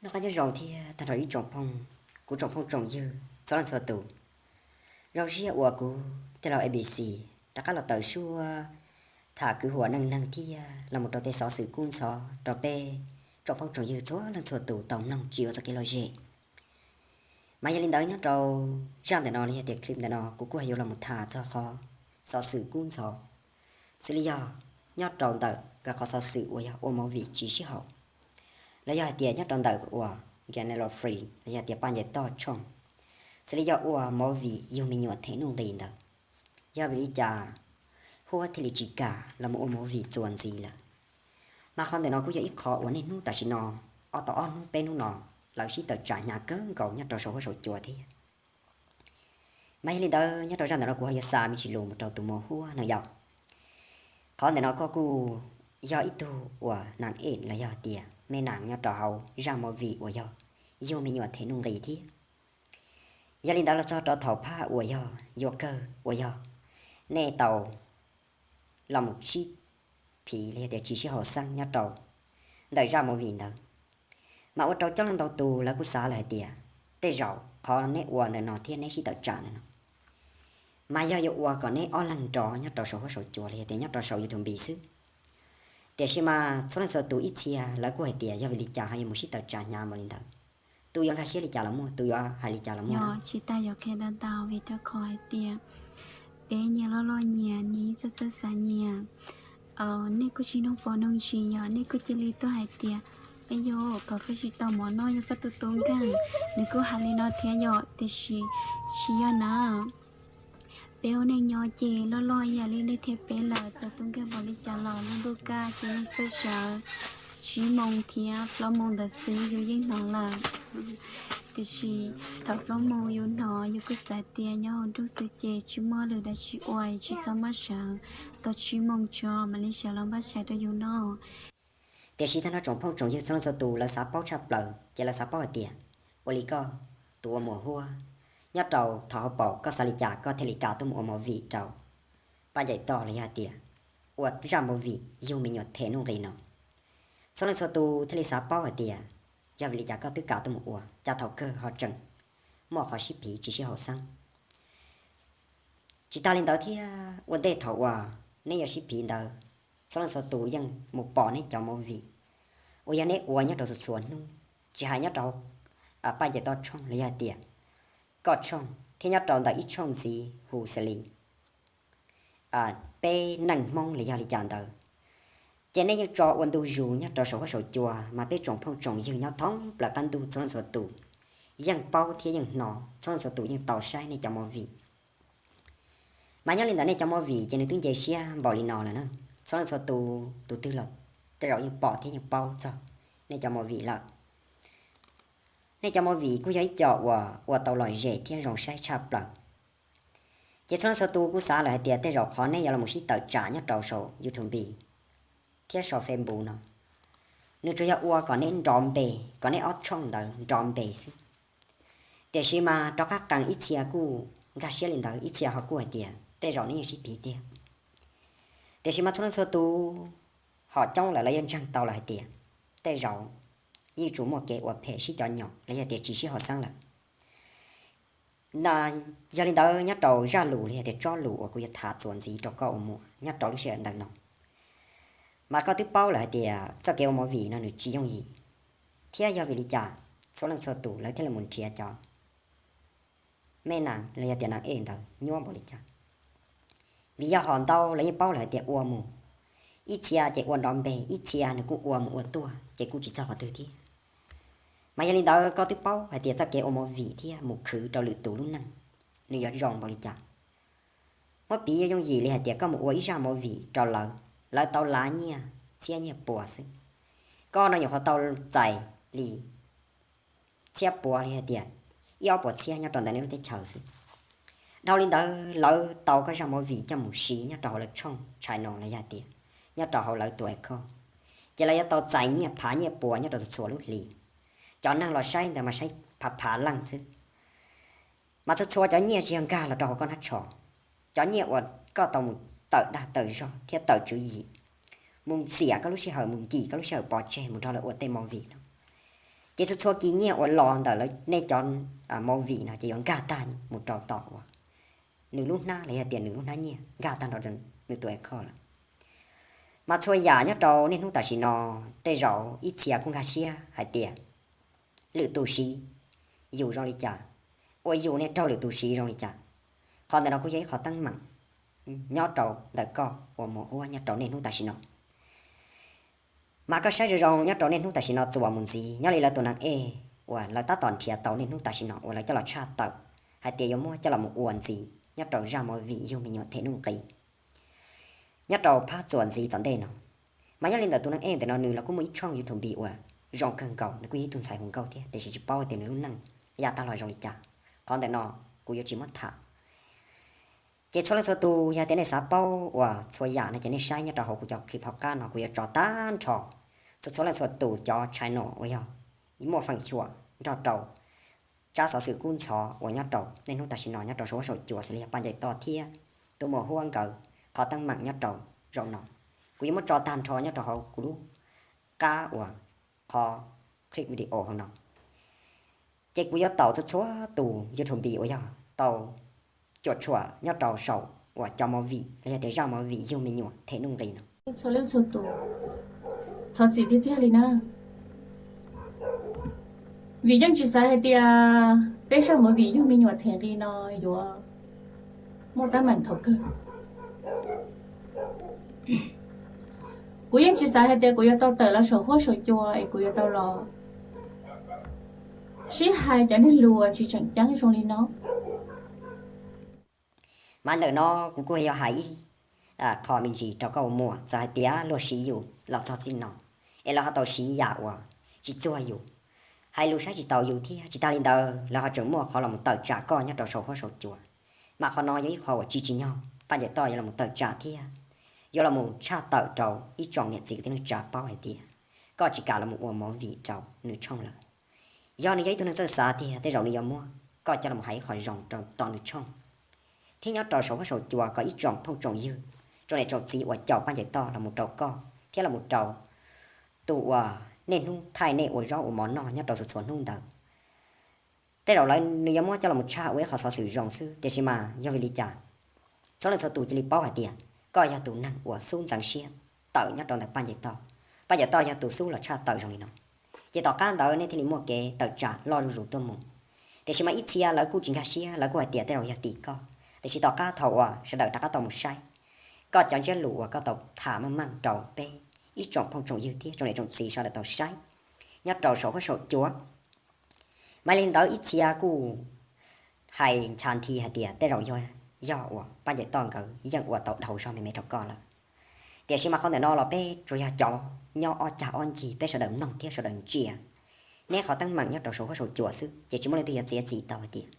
Noj qab nyob zoo thiab tag nrho ib tsoom phooj, kuv tsoom phooj tsoom ywg txhua leej txhua tus. Zoo siab uas kuv tij laug A B C rov qab los tawm suab tham kwv huam neej neeg thiab los mus rau tej xov xwm kub ntxhov rau peb tsoom phooj tsoom ywg txhua leej txhua tus tau mloog tsis ua txoj kev lom zem. Mas yog li ntawd nyob rau zaj ntawm no los yog tias clip ntawm no kuv kuj yuav los mus tham txog qhov xov xwm kub ntxhov, xws li yog nyob rau ntawm nkawd qhov xov xwm uas yog ua movie tsis sib haum, los yog hais tias nyob rau ntawm uas Gangnam Free los yog tias Paj Ncaim Toj Tshooj, xws li yog ua movie yug me nyuam them nuj nqis ntawd, yog vim li cas Huab thiaj li tsis kam los mus ua movie txuas ntxiv lawm. Mas qhov ntawm no kuj yog ib qho uas niaj hnub tam sim no, ob tau ob hnub peb hnub no lawv sib tawm tsam hnyav kawg nkaus nyob rau saum huab saum cua thiab. Mas yog li ntawd nyob rau zaj ntawm no kuv ho yuav xa me ntsis lus mus rau tus muam Huab no yom. Qhov ntawm no koj kuj yog ib tug uas naj ej los yog tias me naj nyob rau hauv zaj movie uas yog yug me nyuam them nuj nqis thiab. Yog li ntawd los txog rau thaum phaj uas yog yuav kawg uas yog nej tau los mus sib phiv los yog tias tsis sib haum xeeb nyob rau ntawm zaj movie ntawd, mas ua rau coob leej ntau tus lawv kuj xav lawm hais tias tej zaum qhov neb ua ntawm no thiab neb sib tawm tsam ntawm no mas yog yuav ua kom neb ob leeg nrov nyob rau saum huab saum cua los yog tias nyob rau saum YouTube xwb. Tiam sis mas txhua leej txhua tus ib txhia lawv kuj hais tias yog vim li cas ho yuav mus sib tawm tsam hnyav npaum li ntawd. Tus yuav nkag siab li cas los muaj, tus yuav hais li cas los muaj. Yog tsis tas yuav qhia ntau ntau vim rau qhov hais tias peb nyias loj loj nyias, nyias txawj txawj xav nyias. Nej kuj tsis noog pom noog ntsis yog nej kuj cia li tuaj hais tias, peb yog pom peb tsis tau mov noj yog koj tus tub nkeeg, nws kuj hais li no thiab yom, tiam sis tsis yog na. Peb ua neej nyob ces loj loj ib yam li nej thiab peb lawm, txawm tub nkeeg npaum li cas los lub ntuj kaj ces yeej txawj sawv. Tsib moos thiab plaub moos ntawd xwb yus yeej hnov lawm. Tiam sis thaum plaub moos yus hnov yus kuj xav tias nyob hauv nroog xwb ces tsis muaj lwm dab tsi ua, tsis txhob maj sawv, tau tsib moos tso mam li sawv los npaj tshais rau yus noj. Tiam sis tag nrho tsoom phooj tsoom ywg txhua leej txhua tus lawv xav paub tshaj plaws ces lawv xav paub hais tias, ua li koj tus ua muam Huab, nyob rau thaum hauv paus koj xav li cas koj thiaj li kam tuaj mus ua movie rau Paj Ncaim Toj los yog hais tias ua zaj movie yug me nyuam them nuj nqis no. Txhua leej txhua tus thiaj li xav paub hais tias yog vim li cas koj twb kam tuaj mus ua cas thaum kawg ho tseem muaj qhov sib phiv tsis sib haum xeeb. Tsis tas li ntawd thiab ua ntej thaum uas neb yuav sib phiv ntawd, txhua leej txhua tus yeej mus pom neb cov movie uas yog neb ua nyob rau txhua txhua hnub, tsis hais nyob rau Paj Ncaim Toj Tshooj los yog hais tias Koj Tshooj thiab nyob rau ntawm ib tshooj ntxiv hu xws li peb neej Hmoob los yog li cas ntawd, ces nej yeej tso ua ntu zus nyob rau saum huab saum cua mas peb tsoom phooj tsoom ywg nyob thoob plaws qab ntuj txhua leej txhua tus yeej paub thiab yeej hnov, txhua leej txhua tus yeej tau saib nej cov movie. Mas nyob li ntawd nej cov movie ces nws twb nce siab npaum li no lawm na. Txhua leej txhua tus, tus twg los tej zaum yeej pom thiab yeej paub txog nej cov movie lawm. Nej cov movie kuj yog ib co uas ua tau lom zem thiab zoo saib tshaj plaws. Ces txhua leej txhua tus kuj xav lawm hais tias tej zaum qhov nej yuav los mus sib tawm tsam nyob rau saum YouTube thiab saum Facebook no, nws tsuas yog ua kom neb nrov npe, kom neb ob tshooj ntawd nrov npe xwb. Tiam sis mas rov qab qees ib txhia kuj nkag siab li ntawd, ib txhia ho kuj hais tias tej zaum neb yeej sib phiv tiag. Tiam sis mas txhua leej txhua tus ho coob lawm lawv yuav ntseeg tau lawm hais tias tej zaum yeej tsuas muaj kev ua phem sib cov nyom los yog tias tsis sib haum xeeb lawm. Yog li ntawd nyob rau zaj lus los yog tias tsob lus uas kuv yuav tham txuas ntxiv rau koj ua muam nyob rau lub sij hawm ntawm no, mas koj twb paub lawm hais tias txoj kev ua movie no nws tsis yooj yim, thiab yog vim li cas txhua leej txhua tus lawv thiaj li mus nrhiav cov me nas los yog tias nas ej ntawd nyuaj npaum li cas. Vim yog hom ntau lawv yeej paub lawm hais tias ua mus, ib txhia ces ua nrov npe, ib txhia nws kuj ua mus ua tuaj ces kuj tsis txog qhov twg thiab. Mas yog li ntawd koj twb paub hais tias txoj kev ua movie thiab mus khwv rau lwm tus lub neej nws yuav zoo npaum li cas. Muab piv yooj yim li hais tias koj mus ua ib zaj movie rau lawv, lawv tau lav nyiaj txhiab nyiaj pua xwb, koj no nyuam qhuav tau txais li txhiab pua li hais tias ib ob puas txhiab nyob rau ntawm nej lub teb chaws xwb. Dhau li ntawd lawv tau koj zaj movie coj mus siv nyob rau hauv lawv tshooj channel los yog hais tias nyob rau hauv lawv tus account, ces lawv yuav tau txais nyiaj phav nyiaj pua nyob rau txhua txhua lub hlis. Cov neeg los saib ntawd mas saib phav phav leej xwb. Mas txhua txhua cov nyiaj tsis yog nkag los rau hauv koj hnab tsho, cov nyiaj uas koj tau mus tawm dag tawm zog thiab tawm tswv yim, mus xiam koj lub sij hawm, mus nkim koj lub sij hawm pov tseg mus nrog lawv ua tej movie no, Ces txhua txhua kis nyiaj uas los ntawm lawv nej cov movie no ces yuav nkag tag mus rau tom uas nws lub hnab los yog tias nws lub hnab nyiaj nkag tag nrho rau nws tus account lawm. Mas txhua yam nyob rau niaj hnub tam sim no tej zaum ib txhia kuj nkag siab hais tias lwm tus siv yus zoo li cas, uas yus niaj raug lwm tus siv zoo li cas. Qhov ntawm no kuj yog ib qhov teeb meem nyob rau ntawm koj uas mus huab nyob rau niaj hnub tam sim no. Mas koj saib zoo zoo nyob rau niaj hnub tam sim no txuas mus ntxiv nyob li lawv tus nas ej uas lawv tab tom nrhiav tau niaj hnub tam sim no uas lawv coj los tshaj tawm hais tias yuav muab coj los mus ua ntxiv nyob rau zaj movie Yug Me Nyuam Them Nuj Nqis nyob rau phab txuas ntxiv tom ntej no. Mas nyob li ntawm tus nas ej ntawm no nws los kuj muaj ib tshooj YouTube uas zoo kawg nkaus, nws kuj yog ib tug ntxhais hu nkauj thiab tiam sis tsis paub tias nws lub neej yav tag los zoo li cas. Qhov ntawm no kuv yuav tsis muab tham. Ces txhua leej txhua tus yog tias nej xav paub uas txhua yam no ces nej saib nyob rau hauv kuv cov clip hauv qab no kuv yuav tso tag nrho txhua txhua leej txhua tus cov channel uas yog muaj feem xyuam nrog rau tsab xov xwm kub ntxhov uas nyob rau niaj hnub tam sim no nyob rau saum huab saum cua xws li yog Paj Ncaim Toj thiab tus muam huab nkawd qhov teeb meem nyob rau zaum no. Kuv yuav muab tso tag nrho nyob rau hauv kuv lub qab uas qhov clip video hauv no. Ces kuv yuav taus txhua txhua tus YouTube uas yog tau cuam tshuam nyob rau saum uas cov movie los yog tias zaj movie Yug Me Nyuam Them Nuj Nqis no. Txhua leej txhua tus thov txim tiag tiag li na, vim yeej tsis xav hais tias peb zaj movie Yug Me Nyuam Them Nqis no yuav muaj teeb meem thaum kawg. Kuv yeej tsis xav hais tias kuv yuav tau tawm los saum huab saum cua es kuv yuav tau los sib hais cov neeg lus tsis tseem ceeb zoo li no. Mas ntawm no kuv kuj yuav hais ib qho me ntsis rau koj ua muam, txawm hais tias luag siv yus los txog txij no es lawv ho tau siv yam uas tsis txuag yus, hais lus saib tsis taus yus thiab tsis tas li ntawd lawv ho tseem muaj qhov los mus tawm tsam koj nyob rau saum huab saum cua. Mas qhov no yog ib qho uas tsis tsim nyog Paj Ncaim Toj yuav los mus tawm tsam thiab yuav los mus tshaj tawm rau ib tsoom niam txiv kwv tij neej tsa paub hais tias koj tsis kam los mus ua movie rau nws tshooj lawm. Yog nws yog ib tug neeg txawj xav tiag tej zaum nws yuav muab koj coj los hais ib qho zoo rau tom nws tshooj thiab nyob rau saum huab saum cua kom ib tsoom phooj tsoom ywg, tsoom niam tsoom txiv uas caum Paj Ncaim Toj los mus rau koj thiab los mus rau tus uas niaj hnub thaij nej ua zaub ua mov noj nyob rau txhua txhua hnub ntawd. Tej zaum lawv nws yuav muab coj los mus tshaj ua ib qho xov xwm zoo xwb, tiam sis mas yog vim li cas txhua leej txhua tus cia li paub hais tias koj yog tus neeg uas xub ntxeev siab tawm nyob rau ntawm Paj Ncaim Toj. Paj Ncaim Toj yog tus xub los tshaj tawm zoo li no, ces tom qab ntawd nej thiaj li muaj kev tawm tsam loj zuj zus tuaj mus. Tiam sis mas ib txhia lawv kuj tsis nkag siab, lawv kuj hais tias tej zaum yog tim koj, tiam sis tom qab thaum uas sawv daws rov qab tau mus saib koj cov ntsiab lus uas koj tau tham meej meej rau peb ib tsoom phooj tsoom ywg thiab tsoom niam tsoom txiv sawv daws tau saib nyob rau saum huab saum cua, mas li ntawd ib txhia kuj hais ncha nthi hais tias tej zaum yog, yog uas Paj Ncaim Toj nkawd yeej ua tau dhau zog me me rau koj lawm. Tiam sis mas qhov ntawm no los peb tsuas yog cov nyob ob cag ob ncig peb sawv daws mloog thiab sawv daws ntsia neb qhov teeb meem nyob rau saum huab saum cua xwb, ces tsis muaj leej twg yuav txiav txim tau hais tias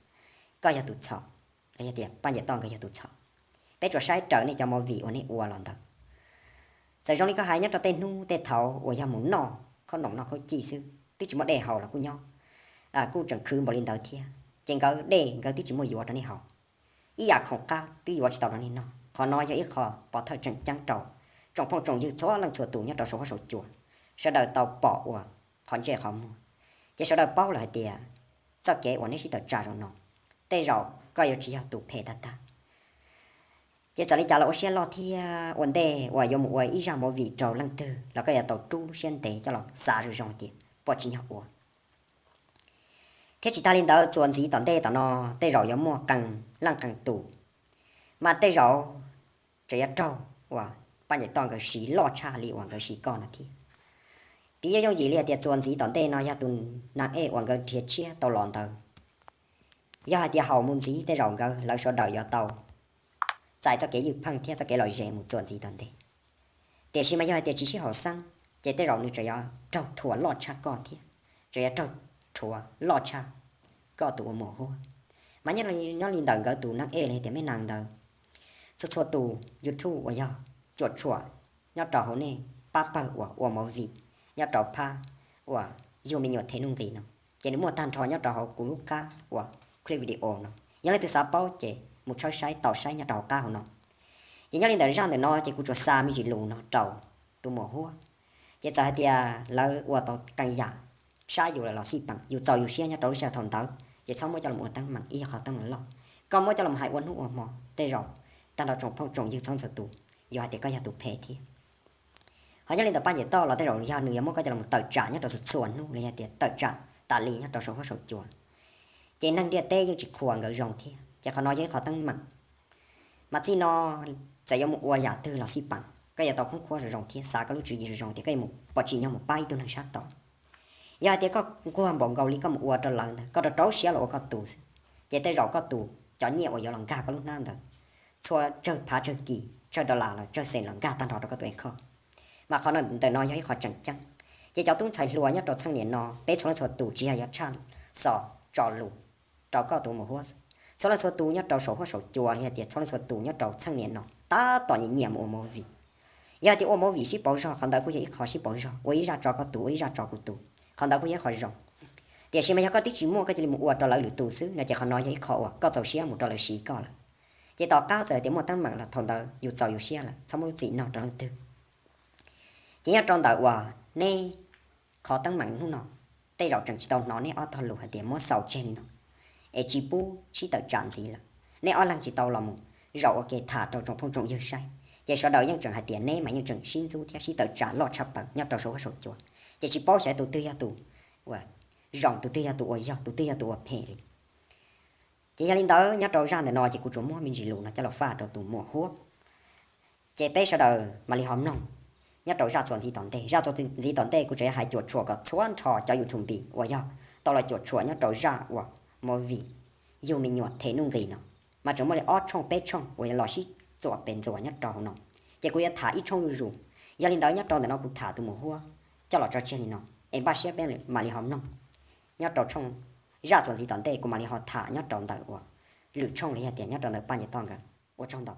koj yog tus txhaum los yog tias Paj Ncaim Toj nkawd yog tus txhaum. Peb tsuas saib raws nej cov movie uas nej ua los ntawd. Txawm zoo li koj hais nyob rau tej hnub tej thaud uas yog mus noj khaub noom noj khaub cij xwb twb tsis muaj dej haus los kuj nyob, kuj tseem khwv npaum li ntawd thiab, ces nkawd dej nkawd twb tsis muaj yuav rau nej haus, ib yam khoom qab twb yuav tsis tau rau nej noj. Qhov no yog ib qho pov thawj tseem ceeb rau tsoom phooj tsoom ywg txhua leej txhua tus nyob rau saum huab saum cua, sawv daws tau pom ua qhov ntsej qhov muag, ces sawv daws paub lawm hais tias txoj kev uas neb sib tawm tsam zaum no tej zaum koj yuav tsis yog tus phem tag tag. Ces txawm li cas los ua siab loj thiab ua ntej uas yuav mus ua ib zaj movie rau leej twg los koj yuav tau rub lub siab ntev coj los xav zoo zoo hais tias puas tsim nyog ua. Thiab tsis tas li ntawd txuas ntxiv tom ntej tom no tej zaum yuav muaj qee leej qee tus, mas tej zaum tseem yuav raug uas Paj Ncaim Toj nkawd siv loj tshaj li uas nkawd siv koj no thiab. Piv yooj yooj yim li hais tias txuas ntxiv tom ntej no yog tus nas ej uas nkawd nrhiav tshiab tau los ntawd, yog hais tias haum mus ntxiv tej zaum nkawd lawv sawv daws yuav tau txais txoj kev ywj pheej thiab txoj kev lom zem mus txuas ntxiv tom ntej. Tiam sis mas yog hais tias tsis sib haum xeeb ces tej zaum nws tseem yuav raug thuam loj tshaj koj thiab, tseem yuav raug rhuav loj tshaj koj tus ua muam huab. Mas nyob li ntawm nkawd tus nas ej los yog tias me nas ntawd, txhua txhua tus YouTube uas yog cuam tshuam nyob rau hauv nej pab pawg uas ua movie nyob rau phab uas Yug Me Nyuam Them Nuj Nqis no, ces nws muaj tag nrho nyob rau hauv kuv lub qab uas clip video no. Yog leej twg xav paub ces mus tshawb saib tau saib nyob rau hauv qab hauv no. Ces nyob li ntawm zaj ntawm no ces kuv tsuas xa me ntsis lus no rau tus muam huab. Ces txawm hais tias lawv ua tau qee yam sab yus lawm los xij peem, yus txaus yus siab nyob rau lub sij hawm thaum ntawd ces txhob muab coj los ua teeb meem ib yam qhov teeb meem loj. Koj muab coj los hais ua hnub ua hmo tej zaum tag nrho tsoom phooj tsoom ywg txhua txhua tus yuav hais tias koj yog tus phem thiab. Ho nyob li ntawm Paj Nce Toj los tej zaum yog nws yuav muab koj coj los tawm tsam nyob rau txhua txhua hnub los yog tias tawm tsam tas li nyob rau saum huab saum cua, ces neeg ntiaj teb yeej tsis qhuas nkawd zoo thiab, ces qhov no yog ib qhov teeb meem. Mas txij no txawm yuav mus ua yam twg los xij peem, koj yuav tau khoob khuab zoo zoo thiab xav koj lub tswv yim zoo zoo tias koj yuav mus pom tsim nyog mus pab ib tug neeg sab tod. Yog hais tias koj nquag npaum nkaus li koj mus ua rau lawv ntawd, koj rau rau siab los ua koj tus xwb, ces tej zaum koj tus cov nyiaj uas yuav los nkag koj lub hnab ntawd txhua tsawg phav tsawg kis tsawg dollar los tsawg xees los nkag tag nrho rau koj tus account. Mas qhov ntawm no yog ib qhov tseem ceeb. Ces cov tub ntxhais hluas nyob rau txheej niam no, peb txhua leej txhua tus tsis yog yuav tshaj xov tso lus rau koj tus mus huab xwb. Txhua leej txhua tus nyob rau saum huab saum cua los yog tias txhua leej txhua tus nyob rau txheej niam no tab tom nyiam nyiam mus ua movie. Yog hais tias ua movie sib pauv zog, qhov ntawd kuj yog ib qho sib pauv zog, ua ib zaj tso koj tus, ua ib zaj tso kuv tus, qhov ntawd kuj yog ib qho zoo. Tiam sis mas yog koj twb tsis muaj koj cia li mus ua rau lawv lwm tus xwb no ces qhov no yog ib qho uas koj txaus siab mus rau lawv siv koj lawm. Ces tom qab txawm tias muaj teeb meem los thaum ntawd yus txaus yus siab lawm, txhob muab lub txim no rau leej twg. Ces nyob rau ntawm uas neb qhov teeb meem hnub no, tej zaum tseem tsis tau hnov neb ob tog lus hais tias muab xaus tseg li no, es tsis pub sib tawm tsam ntxiv lawm. Neb ob leeg tsis tau los mus zaum ua ke tham rau tsoom phooj tsoom ywg saib, ces sawv daws yeej tseem hais tias neb mas yeej tseem sib ntxub thiab sib tawm tsam loj tshaj plaws nyob rau saum huab saum cua, ces tsis paub xyov tus twg yog tus uas zoo, tus twg yog tus uas yog, tus twg yog tus uas phem li. Ces yog li ntawd nyob rau zaj ntawm no ces kuv tsuas muab me ntsis lus no coj los faj rau tus muam huab. Ces peb sawv daws mam li ho mloog nyob rau zaj txuas ntxiv tom ntej. Zaj txuas ntxiv tom ntej kuv tseem yuav hais cuam tshuam kom txhua nrho cov YouTube uas yog tau los cuam tshuam nyob rau zaj uas movie yug me nyuam them nuj nqis no, mas tseem muaj li ob tshooj peb tshooj uas yuav los sib txuam pes ntxuas nyob rau hauv no. Ces kuv yuav tham ib tshooj zuj zus. Yog li ntawd nyob rau ntawm no kuv tham tus muam huab coj los tso tseg li no, es npaj siab peb mam li ho mloog nyob rau tshooj, zaj txuas ntxiv tom ntej kuv mam li ho tham nyob rau ntawm uas lwm tshooj los yog tias nyob rau ntawm Paj Nce Toj nkawd. Ua tsaug ntau.